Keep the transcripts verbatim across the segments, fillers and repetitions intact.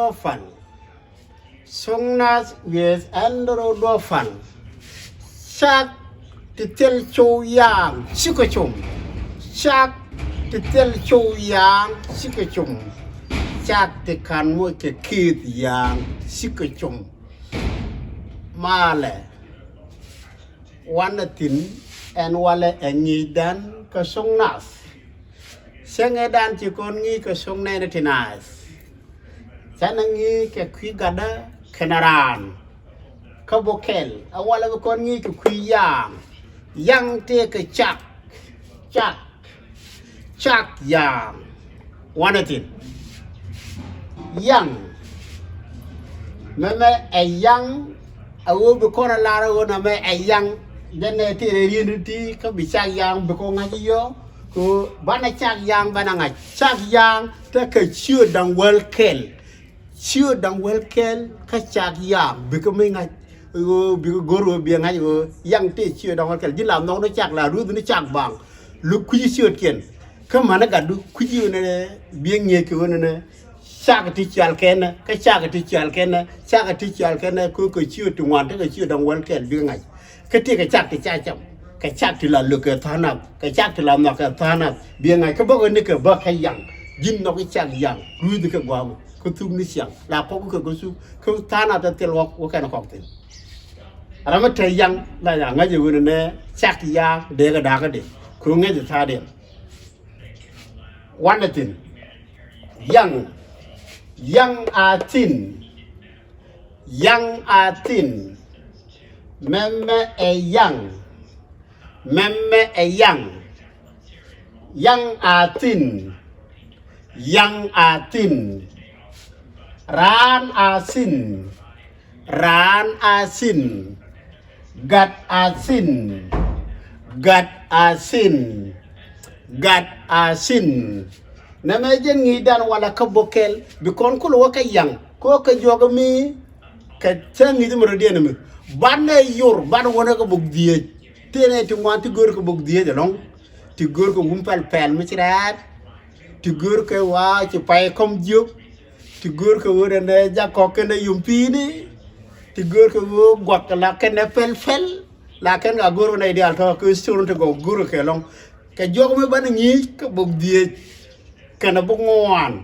Duɔpan. Thok Nath wi̱i̱ ɛn rɛw duɔpan. Cak ti thil cu yaaŋ cikɛ cum. Cak ti thil cu yaaŋ cikɛ cum. Cak ti ka̱n moc kɛ ki̱i̱th yaaŋ cikɛ cum. Malɛ. Wanɛ thi̱n ɛn walɛ ɛ ŋi̱i̱cdan kä Thok Nath. Cäŋɛ dan ci kɔn ŋi̱i̱c kɛ Thok Nath ti naath. Canɛ ŋi̱i̱c kɛ kui̱ gatdä kɛnɛ raan. Kä bok kɛl ɛ walɛ bi kɔn ŋi̱i̱c kɛ kui̱ yaaŋ. Yaaŋ tëëkɛ cak. Cak. Cak yaaŋ. Wanɛ thi̱n. Yaaŋ. Mɛmɛ ɛ yaaŋ. A ɣöö bi kɔn a lar a ɣöö namɛ ɛ yaaŋ. Jɛn ɛ tëë rɛ ri̱n ti kä bi cak yaaŋ bi kɔn ŋa̱c yɔ. Kɛ ɣöö banɛ cak yaaŋ banɛ ŋa̱c. Cak yaaŋ tekɛ ciöt da̱ŋ wäl kɛl. Ciöt da̱ŋ wäl kɛl kä cak yaaŋ bikɛ mi ŋa̱c. Ɣöö bikɛ go̱r ɣöö biɛ ŋa̱c ɣöö yaaŋ tëë ciöt da̱ŋ wäl kɛl. Ji̱ la nhɔk ni cak la ruth ni cak baaŋ. Luk kui̱ci ciötkiɛn. Kä mänä gatdu kui̱ci ɣöö nɛ biɛ ŋi̱eec kɛ ɣöö nɛ cak ti cial kɛnɛ kä cak ti cial kɛnɛ cak ti cial kɛnɛ kɛ ɣöö kɛ ciöt ti ŋuan tekɛ ciöt da̱ŋ wäl kɛl bikɛ ŋa̱c. Kä tëëkɛ cak ti ca cam kɛ cak ti la lök kɛ tha̱a̱ŋ nath kɛ cak ti la nhɔk kɛ tha̱a̱ŋ nath biɛ ŋa̱c kä bäkɛ ni kɛ bäkɛ yaaŋ. Ji̱n nhɔk i̱ cak yaaŋ rui̱thi kɛ gua̱a̱mɛ kä thuk ni ciaŋ la kɔk kɛ kä thuk kä tha̱a̱ŋ nath thil wä wä kɛn kɔk thi̱n. Ram mi te yaaŋ la ya ŋäc ɛ wen nɛ cak yaaŋ dee kɛ da̱a̱k kä dee kɛ ŋäc ɛ tha̱a̱diɛn. Wanɛ thi̱n. Yaaŋ. Yaaŋ a thi̱n. Yaaŋ a thi̱n. Mɛmɛ ɛ yaaŋ. Mɛmɛ ɛ yaaŋ. Yaaŋ a thi̱n. Yaaŋ a thi̱n. Raan a thi̱n. Raan a thi̱n. Gat a thi̱n. Gat a thi̱n. Gat a thi̱n. Nɛmɛ jɛn ŋi̱i̱cdan walɛ kä bok kɛl bi kɔn kulɛ wä kä yaaŋ kɛ ɣöö kɛ juɔk mi kɛ cä ŋi̱i̱c mi rɔ̱diɛn mi banɛ yor banɛ wänɛ kä bok dhieec. Tëë nɛ ti ŋuan ti gör kɛ bok dhieec ɛlɔ̱ŋ. Ti gör kɛ wum pɛl pɛl mi ci rɛɛt. Ti gör kɛ wa ci pay kɔm jiök. Ti gör kɛ ɣöö dɛn dee jak kɔk kɛn dee yom pi̱i̱ni. Ti gör kɛ ɣöö guak la kɛn dee pɛl pɛl. La kɛn ka gör kɛ nɛy diaal tɔ̱ kɛ thor ti gɔw gör kɛ lɔ̱ŋ. Kɛ juɔk mi banɛ ŋi̱i̱c kɛ bok dhieec kɛnɛ bok ŋuan.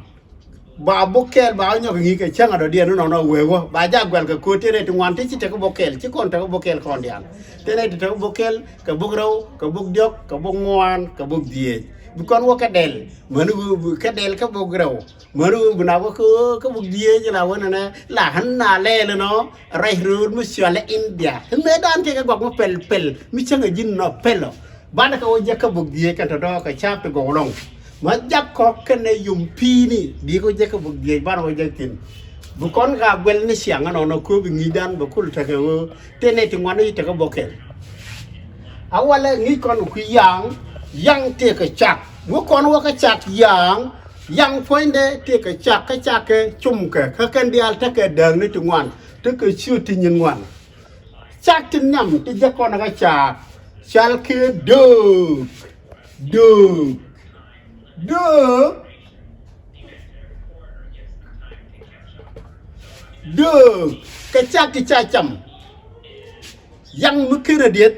Ba bok kɛl ba wä nyɔk ŋi̱i̱c kɛ cäŋ a dɔ̱diɛn ni nɔnɔ wee wä ba jak guɛl kɛ ko̱o̱t tëë nɛy ti ŋuan ti ci tek bok kɛl ci kɔn tek bok kɛl kɔn diaal. Tëë nɛy ti tek bok kɛl kɛ bok rɛw kɛ bok diɔ̱k kɛ bok ŋuan kɛ bok dhieec. Bi kɔn wä kɛ dɛl mäni ɣöö bi kɛ dɛl kä bok rɛw. Mäni ɣöö bi na wä kä kä bok dhieec la wä nɛnɛ la ɣän na lɛɛl inɔ. Rɛy rööl mi cɔalɛ India mëë dan tëëkɛ gɔk mi pɛl pɛl mi cäŋ a ji̱n nɔ pɛl ɔ. Banɛ kɛ wä jek kä bok dhieec kɛn tɔ̱tɔ̱ kɛ ca̱a̱p ti gɔw lɔŋ. Ma jak kɔk kɛnɛ yom pi̱i̱ni bi kɛ wä jek kä bok dhieec banɛ wä jek thi̱n. Bi kɔn ka guɛl ni ciaŋ ɛnɔnɔ kööp i̱ ŋi̱i̱cdan bɛ kul tekɛ ɣöö tëë nɛy ti ŋuan i̱ tekɛ bok kɛl. A walɛ ŋi̱i̱c kɔn kui̱ yaaŋ. Yaaŋ tëëkɛ cak wä kɔn wä kä cak yaaŋ. Yaaŋ puɔ̱nydɛ tëëkɛ cak kä cak kɛ cumkɛ kä kɛn diaal tekɛ dääkni ti ŋuan tekɛ ciöt ti nyin ŋuan. Cak ti nhiam ti jɛ kɔn kä cak. Cɔalkɛ döök. Döök. Döök. Döök kɛ cak ti ca cam. Yaaŋ mi ken a dieth.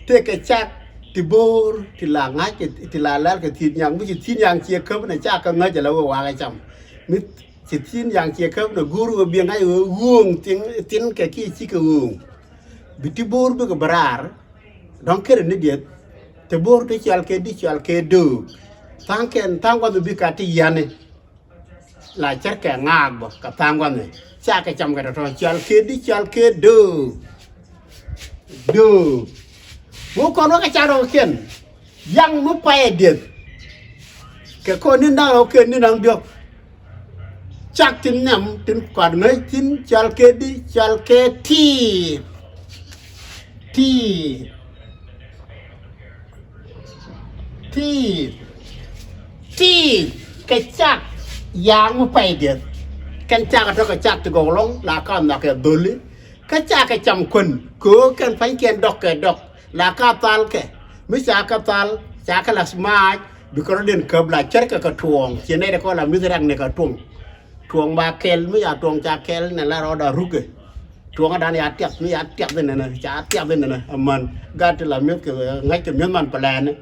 Tëëkɛ cak ti bo̱o̱r ti la ŋa̱c ti la lɛl kɛ thi̱i̱t nyaŋ mi ci thi̱i̱t nyaŋ ciɛ käp nɛ cak kä ŋäc ala wee wakä cam. Mi ci thi̱i̱t nyaŋ ciɛ käp nɛ go̱o̱r wee biɛ ŋa̱c wee ɣööŋ thin kɛ kiɛ cikɛ ɣööŋ. Bi ti bo̱o̱r bikɛ bi raar. Dɔ̱ŋ ken a ni dieth. Ti bo̱o̱r ti cɔal kɛ di cɔal kɛ döök. Tha̱a̱ŋ kɛn tha̱a̱ŋ gua̱th bi ka ti yiani. La cärkɛ ŋaak bä kɛ tha̱a̱ŋ gua̱thni. Cakɛ cam kɛ tɔ̱tɔ̱ cɔal kɛ di cɔal kɛ döök. Döök. Wä kɔn wä kɛ cak rɔ̱kiɛn. Yaaŋ mi payɛ dieth. Kɛ kɔn ni naŋ rɔ̱kiɛn ni naŋ diɔ̱k. Cak tin nhiam tin kɔat ŋäc tin cɔal kɛ di cɔal kɛ ti̱i̱t. Ti̱i̱t. Ti̱i̱t. Ti̱i̱t kɛ cak. Yaaŋ mi pay dieth. Kɛn cak a tɔ̱ kɛ cak ti gɔw lɔŋ la ka nhɔakɛ dho̱li. Kä cakɛ cam kuän kɛ ɣöö kɛn pa̱nykiɛn dɔ̱k kɛ dɔ̱k la ka thalkɛ. Mi cakɛ thal cakɛ la mac. Bikɛ rɔ̱diɛn käp la cärkɛ kɛ tuɔɔŋ ciɛ nɛy dɛ kɔn la mi̱th rɛk ni kɛ tuɔŋ. Tuɔ̱ŋ ba kɛl mi ca tuɔ̱ŋ ca kɛl nɛ la rɔɔdɛ rukɛ. Tuɔ̱ŋädan ya tiath mi ca tiath inɛnɛ ca tiath inɛnɛ. Aman gat ti la mi̱eth kɛ ŋäc kɛ mi̱eth man pɛlɛɛni.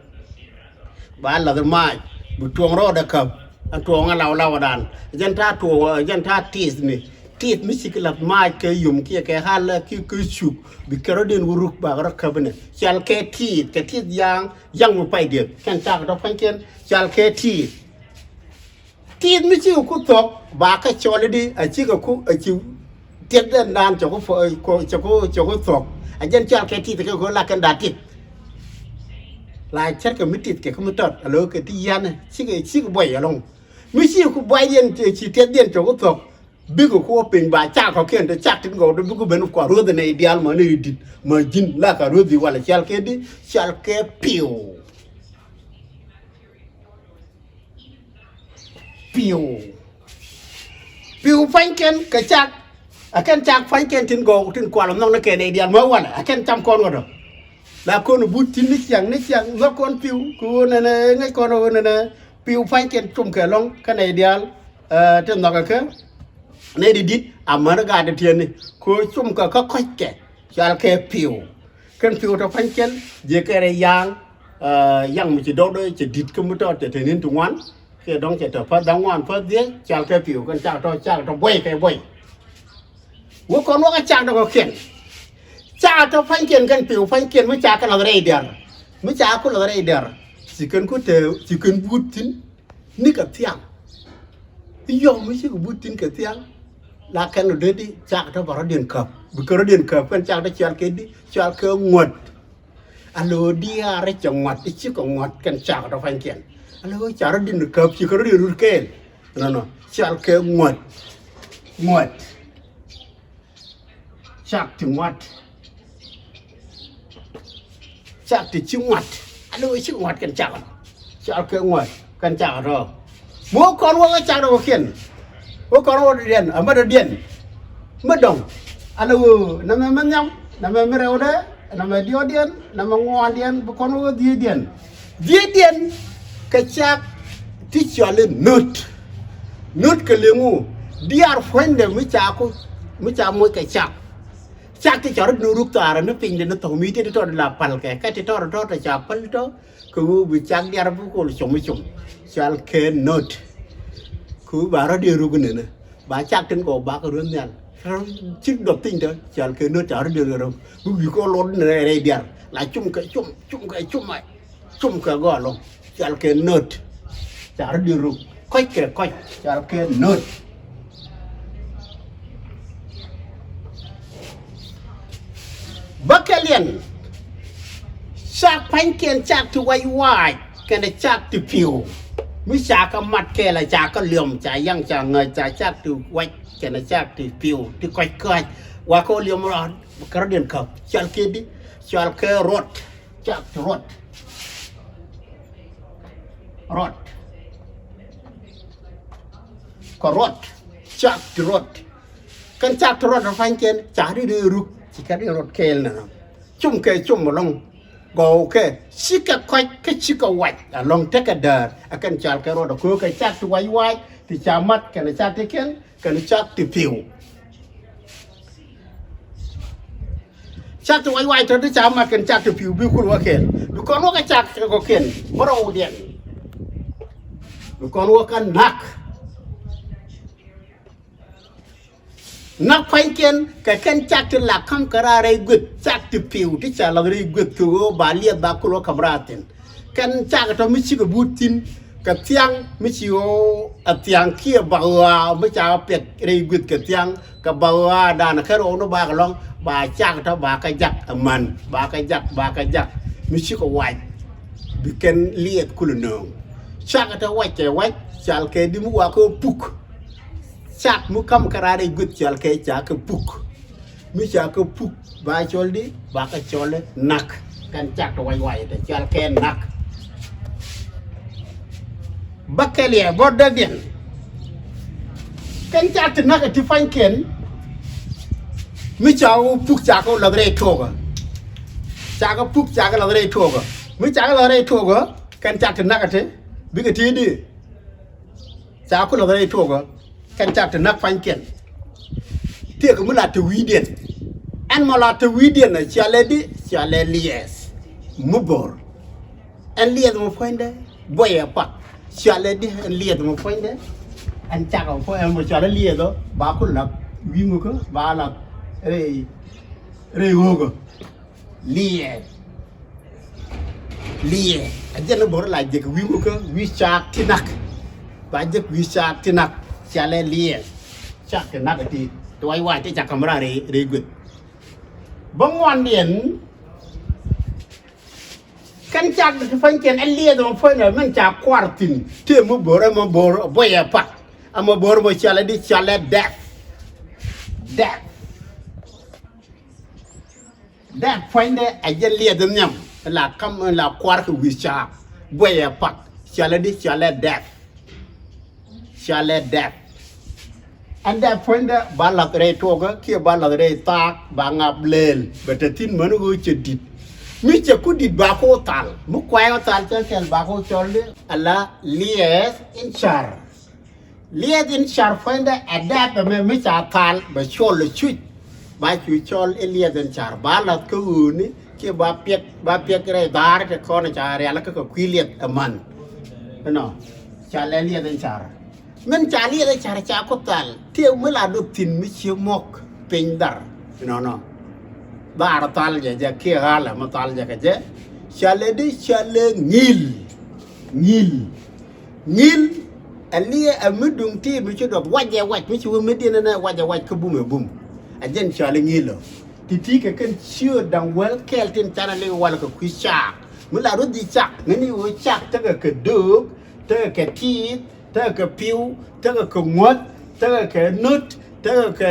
Ba lath mac bi tuɔ̱ŋ rɔɔdɛ käp. Ɛn tuɔ̱ŋ ɛ law lawdan jɛn ta̱a̱ tuɔ̱ŋ jɛn ta̱a̱ tiith ni. Tiith mi ci kɛ lath mac kɛ yom kiɛ kɛ ɣal kiɛ kɛ cuk bi kɛ rɔ̱diɛn wä ruk bakɛ rɔ käp inɛ. Cɔal kɛ tiith kɛ tiith yaŋ yaŋ mi pay dieth kɛn cakɛ tɔ pa̱nykiɛn. Cɔal kɛ tiith. Tiith mi cikɛ ku thɔk ba kä cɔl i̱di a cikɛ ku a ci tiɛth dɛn dan cɛ ku cɛ ku cɛ ku thɔk. A jɛn cɔal kɛ tiith kɛ ku la kɛn da tiith. La cɛrkɛ mi tiith kɛ kä mi tɔt a lo̱ kɛ ti yianɛ cikɛ cikɛ buɔy ɛlɔ̱ŋ. Mi cikɛ ku buɔy diɛn ci tiɛth diɛn cɛ ku thɔk. Bikɛ ku piny ba cak kɔ̱kiɛn te cak tin gɔw te bikɛ ben kua rueth nɛy diaal ma nɛy di̱t ma ji̱n la ka rueth i̱ wala cɔal kɛ di cɔal kɛ piw. Piw. Piw pa̱nykiɛn kɛ cak. A kɛn cak pa̱nykiɛn tin gɔw tin kual nhɔk ni kɛn i̱ dial ma walɛ a kɛn cam kɔn wä dɔ. La kɔn but tin ni ciaŋ ni ciaŋ nhɔk kɔn piw kɛ ɣöö nɛnɛ ŋäc kɔn ɣöö nɛnɛ. Piw pa̱nykiɛn cum kɛ lɔŋ kɛn i̱ dial. Tin nhɔk kɛ kɛ nɛy di dit a män gaat ti tiɛni kɛ ɣöö cum kɛ kä kɔc kɛ. Cɔal kɛ piw. Kɛn piw tɔ pa̱nykiɛn jiɛ kɛ rɛ yaŋ. Yaŋ mi ci dɔk dɔ cɛ dit kä mi tɔ tɛ te nin ti ŋuan. Kiɛ dɔŋ cɛ tɔ päth da̱ŋ ŋuan päth dhiec cɔal kɛ piw kɛn cak tɔ cak tɔ buɔy kɛ buɔy. Wä kɔn wä kä cak tɔ kɔ̱kiɛn. Cak tɔ pa̱nykiɛn kɛn piw pa̱nykiɛn mi cak kɛ lath rɛy diar. Mi cak ku lath rɛy diar. Ci kɛn ku te ci kɛn but thi̱n. Ni kɛ thiaŋ. I̱ yɔm mi cikɛ but thi̱n kɛ thiaŋ. La kɛn ɔ dee di cak tɔ ba rɔ̱diɛn käp bi kɛ rɔ̱diɛn käp kɛn cak tɔ cɔal kɛ di cɔal kɛ ŋuɔ̱t. A lo̱ diaar cɛ ŋua̱t i̱ cikɛ ŋua̱t kɛn cak tɔ pa̱nykiɛn. A lo̱ ca rɔ di̱n käp cikɛ rɔ di̱n rut kɛɛl. Nɔnɔ cɔal kɛ ŋua̱t. Ŋua̱t. Cak ti ŋua̱t. Cak ti ci ŋua̱t. A lo̱ cikɛ ŋua̱t kɛn cak. Cɔal kɛ ŋua̱t kɛn cak tɔ. Mi wä kɔn wä kä cak dɔ̱ŋ kiɛn. Wä kɔn wä dɔ̱diɛn a mä dɔ̱diɛn. Mä dɔ̱ŋ. An ɛ ɣöö nɛmɛ mä nhiam nɛmɛ mi rɛwdɛ nɛmɛ diɔ̱ɔ̱diɛn nɛmɛ ŋuɔɔndiɛn bi kɔn wä ɣä dhiecdiɛn. Dhiecdiɛn kɛ cak ti cɔal i̱ nöt. Nöt kɛ liŋu diaar puɔ̱nydɛ mi ca ku mi ca moc kɛ cak. Cak ti cɔal i̱ nöt ruk thaarä ni piny dee ni thɔk mi ti ti tɔt la pal kɛ kɛ ti tɔt tɔt tɛ ca päl tɔ. Kɛ ɣöö bi cak diar bi kol com i̱ com. Cɔal kɛ nöt. Kɛ ɣöö ba rɔ̱diɛn ruk inɛnɛ ba cak tin kɔ bakɛ rueth nhial. Cik dɔp piny tɔ cɔal kɛ nöt ca rɔ̱diɛn kɛ ruk bi wi̱i̱ kɔ luɔt inɛnɛ rɛy diar la cum kɛ cum cum kɛ cum. Cum kɛ gɔɔl ɔ cɔal kɛ nöt. Ca rɔ̱diɛn ruk kɔc kɛ kɔc cɔal kɛ nöt. Bä kɛ liɛn. Cak pa̱nykiɛn cak ti wac wac kɛnɛ cak ti piw. Mi ca kä mat kɛɛl a ca kä liɔm ca yaŋ ca ŋäc ca cak ti wac kɛnɛ cak ti piw ti kɔc käc. Wa kɛ liɔm rɔ kɛ rɔ̱diɛn käp cɔal kɛ di cɔal kɛ ruɔt. Cak ti ruɔt. Ruɔt. Kɛ ruɔt. Cak ti ruɔt. Kɛn cak ti ruɔt ɛ pa̱nykiɛn cak ri ri ruk ci kɛ ri ruɔt kɛɛl nɛ nɔ. Cum kɛ cum ɛlɔ̱ŋ. Gɔw kɛ cikɛ kɔc kä cikɛ wac ɛlɔ̱ŋ tekɛ däär ɛ kɛn cɔal kɛ ruɔt ɛ köö kɛ cak ti wac wac ti ca mat kɛn cak ti kiɛn kɛn cak ti piw. Cak ti wac wac tɔ̱ ti ca mat kɛn cak ti piw bi kul wä kɛn bi kɔn wä kɛ cak ti kɔ̱kiɛn bä rɔwdiɛn. Bi kɔn wä kä nak. Nak pa̱nykiɛn kɛ kɛn cak ti la ka̱m kɛ raar rɛy gueth cak ti piw ti ca lath rɛy gueth kɛ ɣöö ba liɛth ba kul wä ka̱m raar thi̱n. Kɛn cak tɔ mi cikɛ but thi̱n kɛ thiaŋ mi ci ɣöö a thiaŋ kiɛ bak ɣɔaa mi ca piɛth rɛy gueth kɛ thiaŋ kɛ bak ɣɔaa danɛ kä rɔw ni bak lɔ̱ŋ ba cak tɔ ba kä jak ɛmän ba kä jak ba kä jak mi cikɛ wac. Bi kɛn liɛth kulɛ nööŋ cak tɔ wac kɛ wac cɔal kɛ di mi wakä puk. Cak mi ka̱m kɛ raar rɛy gueth cɔal kɛ ca kɛ puk. Mi ca kɛ puk ba cɔl di ba kɛ cɔl nak. Kɛn cak ti wac wac tɛ cɔal kɛ nak. Bä kɛl yɛ bä dädiɛn. Kɛn cak ti nak ti pa̱nykiɛn. Mi ca wä puk ca kɛ wä lath rɛy tuɔɔkä. Ca kɛ puk ca kɛ lath rɛy tuɔɔkä. Mi ca kɛ lath rɛy tuɔɔkä kɛn cak ti nak ti bikɛ ti di. Ca ku lath rɛy tuɔɔkä. Kɛn cak ti näk pa̱nykiɛn. Tiek mi la te wi̱i̱diɛn. Ɛn mɔ la te wi̱i̱diɛn ɛ cialɛ di, cialɛ liɛth. Mi bo̱r. Ɛn liɛth mɔ puɔ̱nydɛ buɔyɛ pak. Cialɛ di ɛn liɛth mɔ puɔ̱nydɛ. Ɛn cak mɔ puɔ̱nydɛ ɛn mɔ cialɛ liɛth ɔ ba ku lak wi̱i̱ ŋukä ba lak rɛy rɛy ɣöökä. Liɛth. Liɛth a jɛn ni bo̱r la jek wi̱i̱ ŋukä wi̱i̱ caak ti nak. Ba jek wi̱i̱ caak ti nak. Cialɛ liɛth. Caak ti nak ti ti wac wac ti cak kamra rɛy rɛy gueth. Bä ŋuandiɛn. Kɛn cak ti pa̱nykiɛn ɛ liɛth ɛmɔ puɔ̱nydɛ min ca kuar thi̱n. Tëë mi bo̱r ɛmɔ bo̱r buɔyɛ pak. Ɛmɔ bo̱r mɔ cialɛ di cialɛ dɛth. Dɛth. Dɛth puɔ̱nydɛ ɛ jɛn liɛth nhiam la kam la kuar kɛ wi̱i̱ caak buɔyɛ pak. Cialɛ di cialɛ dɛth. Cialɛ dɛth. Ɛn dɛth puɔ̱nydɛ ba lath rɛy tuɔkä kiɛ ba lath rɛy thaak ba ŋap leel bɛ te thi̱n mäni ɣöö cɛ di̱t. Mi cɛ ku di̱t ba ku thal mi kuay ɣä thal cɛ kɛl ba ku cɔl di ala liɛth in car. Liɛth in car puɔ̱nydɛ ɛ dɛth ɛmɛ mi ca thal bɛ cɔl ɛ cuc. Ba cu cɔl i̱ liɛth in car ba lath kä ɣööni kiɛ ba piɛk ba piɛk rɛy dhaar ti kɔn ca rial kä kɛ kui̱ liɛth ɛ man. Ɛnɔ ca lɛ liɛth in car. Min ca liɛth in car ca ku thal tiek mi la dop thi̱n mi cie mɔk piny dhar. Ɛnɔnɔ dhaar thal jɛ jɛ kiɛ ɣalɛ mi thal jɛ kɛ jɛ. Ca lɛ di ca lɛ ŋil. Ŋil. Ŋil ɛ liɛ ɛ mi duŋ ti mi ci duɔth wacɛ wac mi ci wä mi diɛn ɛnɛ wacɛ wac kä bum ɛ bum. Ɛ jɛn cɔal i̱ ŋil ɔ. Ti ti kɛ kɛn ciööt da̱ŋ wäl kɛɛl tin canɛ liŋ walɛ kɛ kui̱ cak. Mi la ruth di cak ŋäni wä cak tekɛ kɛ döök tekɛ kɛ tiith tekɛ kɛ piw tekɛ kɛ ŋuäth tekɛ kɛ nöt tekɛ kɛ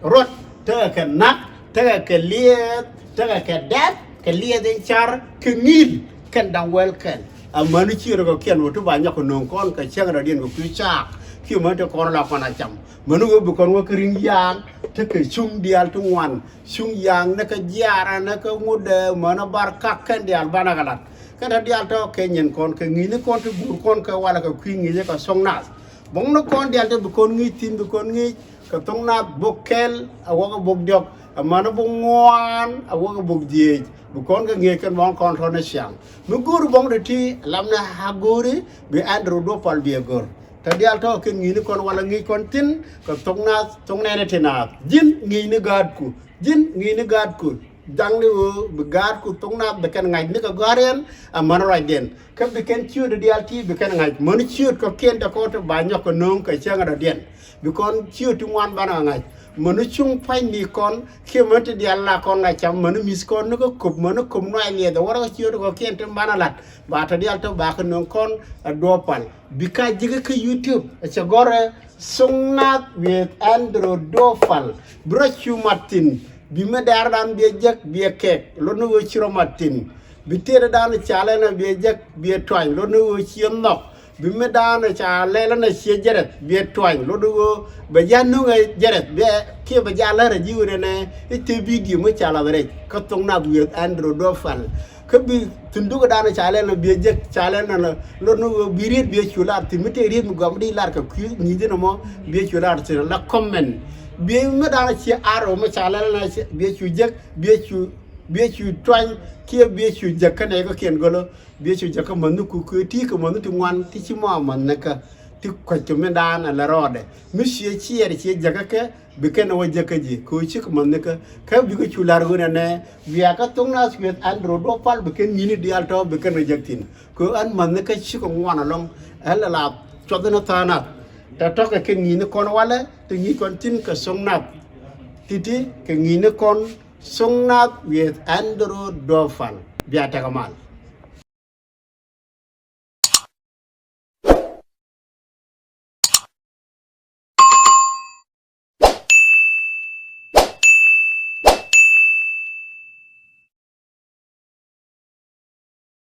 ruɔt tekɛ kɛ nak. Tekɛ kɛ liɛth tekɛ kɛ dɛth kɛ liɛth in car kɛ ŋil kɛn da̱ŋ wäl kɛn. Amäni ciöt kɔ̱kiɛn wä ti ba nyɔk kɛ nööŋ kɔn kɛ cäŋ rɔ̱diɛn kɛ kui̱ caak. Kiɛ mäni te kɔn la kɔn a cam mäni wä bi kɔn wä kä ri̱ŋ yaaŋ tekɛ cuŋ diaal ti ŋuan. Cuŋ yaaŋ ni kä jiaarä ni kä ŋut ɛ mäni bar kak kɛn diaal banɛ kɛ lat. Kɛn te diaal tɔ̱ kɛ nyin kɔn kɛ ŋi̱i̱cni kɔn ti guur kɔn kɛ walɛ kɛ kui̱ ŋi̱i̱cä kɛ thoŋ nath. Buɔ̱ŋni kɔn diaal te bi kɔn ŋi̱i̱c thi̱n bi kɔn ŋi̱i̱c kɛ thoŋ nath bok kɛl a wäkɛ bok diɔ̱k. Amäni bok ŋuan a wäkɛ bok dhieec bi kɔn kɛ ŋi̱eec kɛn buɔ̱ŋ kɔn tɔ̱ ni ciaŋ. Mi go̱o̱ri buɔ̱ŋ ti ti lamnɛ a go̱o̱ri bi Andrew Duɔpal bi ɛ go̱r. Te diaal tɔ̱ kɛn ŋi̱i̱cni kɔn walɛ ŋi̱i̱c kɔn thi̱n kɛ thoŋ nath thoŋ nɛɛni ti naath ji̱n ŋi̱i̱cni gaatku. Ji̱n ŋi̱i̱cni gaatku. Jaŋni ɣöö bi gaatku thoŋ nath bi kɛn ŋa̱c ni kɛ gɔ̱a̱riɛn amäni ruacdiɛn. Kä bi kɛn ciöötdɛ diaal ti bi kɛn ŋa̱c mäni ciööt kɔ̱kiɛn te kɔn te ba nyɔk kɛ nööŋ kɛ cäŋ rɔ̱diɛn. Bi kɔn ciööt ti ŋuan banɛ kɛ ŋa̱c mäni cuŋ pa̱ny ni kɔn kiɛ mäni ti diaal la kɔn ŋa̱c cam mäni mi̱th kɔn ni kä köp mäni köp nuac liɛth ɛ wärä kä ciööt kɔ̱kiɛn ti banɛ lat. Ba te diaal te ba kɛ nööŋ kɔn ɛ Duɔpal. Bi ka ji̱ kä kä YouTube ɛ cɛ gɔ̱rɛ Thoŋ Nath with Andrew Duɔpal. Bi rɔ cu mat thi̱n bi mi dɛɛrdan biɛ jek biɛ kɛk lot ni ɣöö ci rɔ mat thi̱n. Bi tëëdɛ dan ca lɛl ɛn biɛ jek biɛ tuany lot ni ɣöö ci nhɔk. Bi mi dan ca lɛl ɛn ciɛ jɛrɛth biɛ tuany lot ni ɣöö bɛ ja̱ nuŋɛ jɛrɛth biɛ kiɛ bɛ ja̱ lärɛ ji̱ ɣöö nɛnɛ i̱ te bidio mi ca lath rɛc kä Thoŋ Nath with Andrew Duɔpal. Kä bi thunduk dan ca lɛl ɛn biɛ jek ca lɛl ɛn lot ni ɣöö bi riet biɛ cu lar thi̱n mi te riet mi gɔam di lar kɛ kui̱ ŋi̱i̱c ɛn ɛmɔ biɛ cu lar thi̱n la comment. Biɛ mi dan ci arrow mi ca lɛl ɛn biɛ cu jek biɛ cu biɛ cu tuany kiɛ biɛ cu jek kä nɛy kä kiɛn gölö. Biɛ cu jek kä mäthni ku kuëë ti kɛ mäthni ti ŋuan ti ci mɔ a mäthni kä ti kuec kɛ mi dan a la rɔɔdɛ mi ciɛ ciɛɛr ciɛ jek kä kɛ. Bi kɛn a wä jek kä ji̱ kɛ ɣöö cikɛ mäthni kä kä bikɛ cu la̱r ɣöö nɛnɛ wiaa kä Thoŋ Nath with Andrew Duɔpal bi kɛn ŋi̱i̱cni diaal tɔ̱ bi kɛn a jek thi̱n. Kɛ ɣöö ɛn mäthni kä cikɛ ŋuan ɛlɔ̱ŋ. Ɛn la la cuɔth ni tha̱a̱ŋ nath tɔ̱tɔ̱ kɛ kɛ ŋi̱i̱cni kɔn walɛ ti ŋi̱i̱c kɔn thi̱n kɛ Thoŋ Nath. Ti̱ti̱ kɛ ŋi̱i̱cni kɔn Thoŋ Nath with Andrew Duɔpal. Bia tekɛ mal.